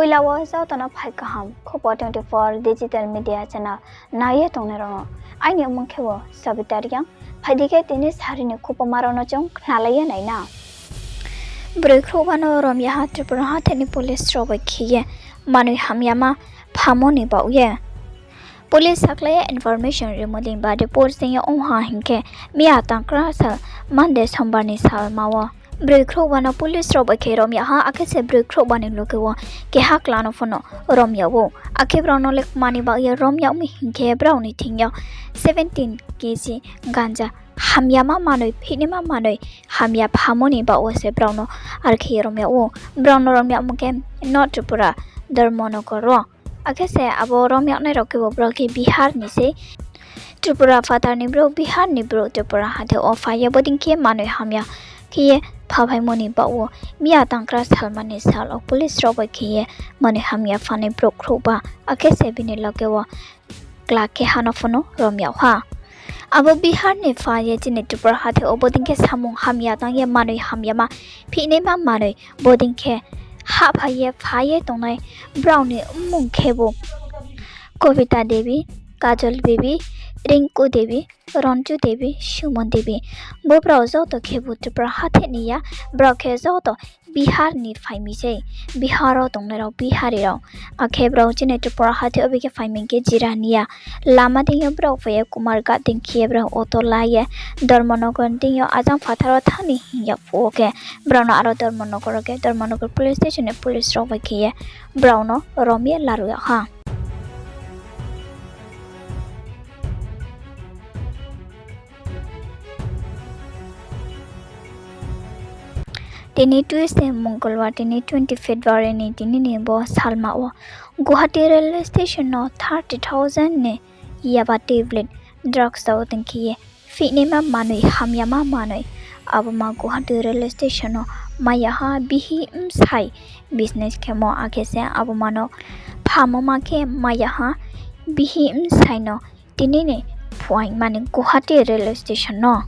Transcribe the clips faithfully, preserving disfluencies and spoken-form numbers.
Poila wo joto no phai kaham Khupo twenty four digital media channel nai ye tongnai rao no. Aini mmung khe bo Sabita Reang. Phai di khe tini sari ni khupoma rao no chung khnalai ye nai na. Broi khrouhba no rom ya ha Tripura hathe ni police rao bai khe ye manoi hamyama phamo ni baoh ye. Police sakhlai ye information rimo dei ba report sing ye ong ha hing khe, miya tangkra sal Monday Sombar ni salma wo broi khrouhba no police rao bai khe rom ya ha, akhe se broi khrouhba ni loge wo keha kla no pho no rom yag ou. Akhe brao no lekma ni baoh ye rom yag mi hing khe brao ni thing yo seventeen kg ganja hamyama manoi, phihnaima manoi, hamya phamo ni baoh wo se brao no are khe ye rom yag ou. Brao no rom yagmo khe North Tripura, Dharmanagar wo. Akhe se abo rom yagnai rao khe bo brao khe Bihar ni sei. Tripura phathar ni brouh, Bihar ni brouh Tripura hathe wo phai ye bodei khe manoi hamya khe ye phaphaimo ni baoh wo miya tangkra salma ni sal wo police rao bai khe ye manoi hamya phanai brouh khrouhba, akhe se bini loge wo kla keha no pho no rom yag ha. Abo Bihar ni phai ye chini Tripura hathe wo bodei khe samung hamya tang ye manoi hamyama phihnaima manoi bodei khe hahphai ye phai ye tongnai brao ni mmung khe bo Kobita Devi, Kajol Devi, Rinku Devi, Ronju Devi, Suman Devi. Bo brao joto khe bo Tripura hathe ni ya, brao khe joto Bihar ni phai mi sei, Bihar wo tongnai rao, Bihari rao. Akhe brao chini Tripura hathe wo bai khe phai mi khe jira ni ya. Lama deing yo brao phai ye Kumarghat deing khe ye brao auto la ye Dharmanagar deing yo ajang phathar wo thanng ni hing yag phuh wo khe brao no aro Dharmanagar wo khe Dharmanagar police station ni police rao bai khe ye brao no rom ye laruh yag ha. Tini Tuesday, Mongolbar, tini twenty February ni tini ni bo salma wo Guwahati railway station no thirty thousand ni yaba tablet drugs tao tong khe ye phihnaima manoi, hamyama manoi. Abo ma Guwahati railway station no mai ya ha bihih bsai business khemo, akhe se abo ma no phamo ma khe mai ya ha bihih bsai no tini ni phuaing mani Guwahati railway station no.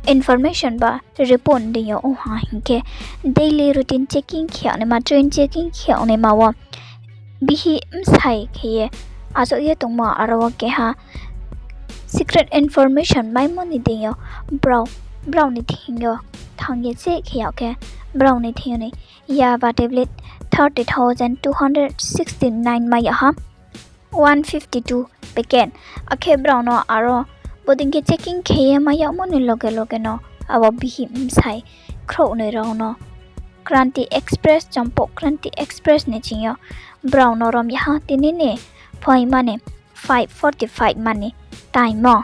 Information ba report deing yo ong ha hing khe daily routine checking khe yag naima, train checking khe yag naima wo bihih bsai khe ye achouh ye tongmo aro wo keha secret information maimo ni deing yo brao, brao ni thing yo thanng ye check khe yag khe brao ni thing yo ni yaba tablet thirty thousand two hundred sixty nine mai ya ha, one fifty two packet. Akhe brao no aro bodei khe checking khe ye mai yagmo ni loge loge no abo bihih bsai khrouhnoi rao no Kranti Express, Champok Kranti Express ni ching yo brao no rom ya ha tini ni phuaing mani five forty five mani time wo.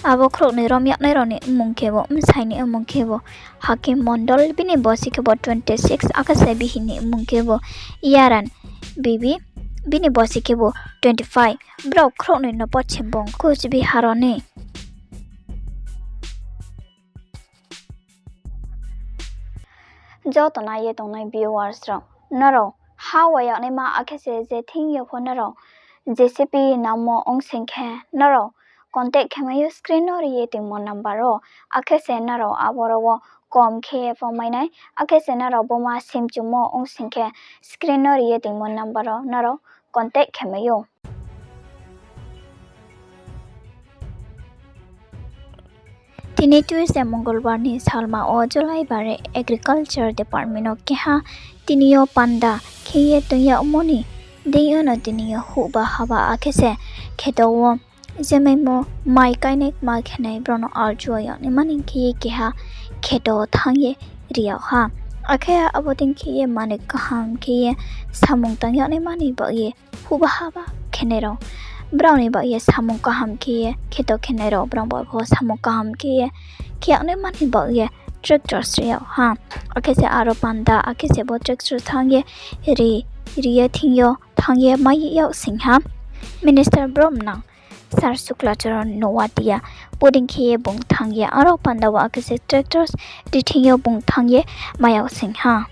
Abo khrouhnoi rom yagnai rao ni mmung khe bo, bsai ni mmung khe bo Hakim Mondol, bini bosi khe bo twenty six, akhe se bihih ni mmung khe bo Yaran Bibi, bini bosi khe bo twenty five. Brao khrouhnoi no Poschim Bong, Kuch Bihar wo ni. Joto nai ye tongnai viewers rao, nrao ha wa yagnaima akhe se je thing yo pho nrao J C B nangmo ong sing khe nrao contact khe mai ou screen no ri ye tongmo number wo, akhe se nrao aboro wo kom khe pho mai nai, akhe se nrao boma sim chumo ong sing khe screen no ri ye tongmo number wo nrao contact khe mai ou. Tini Tuesday, Mongolbar ni salma wo July bari Agriculture Department no keha tini yo panda khe ye tong yagmo ni deing yo no tini yo huhba haba akhe se kheto wo jemaimo mai kainai kma khenai brao no arju yag naima ni khe ye keha kheto thanng ye ri yag ha. Akhe abo dei khe ye manoi kaham khe ye samung tang yag naima ni baoh ye huhba haba khenai rao, brao ni baoh ye samung kaham khe ye kheto khenai rao, brao bai pho samung kaham khe ye khe yag naima ni baoh ye tractors ri yag ha. Akhe se aro panda, akhe se bo tractors thanng ye ri, ri ye thing yo thanng ye mai yag sing ha. Minister brouh mnang Sir Sukla Charan Noatia, bodei khe ye bung thanng ye aro panda wo akhe se tractors ri thing yo bung thanng ye mai yag sing ha.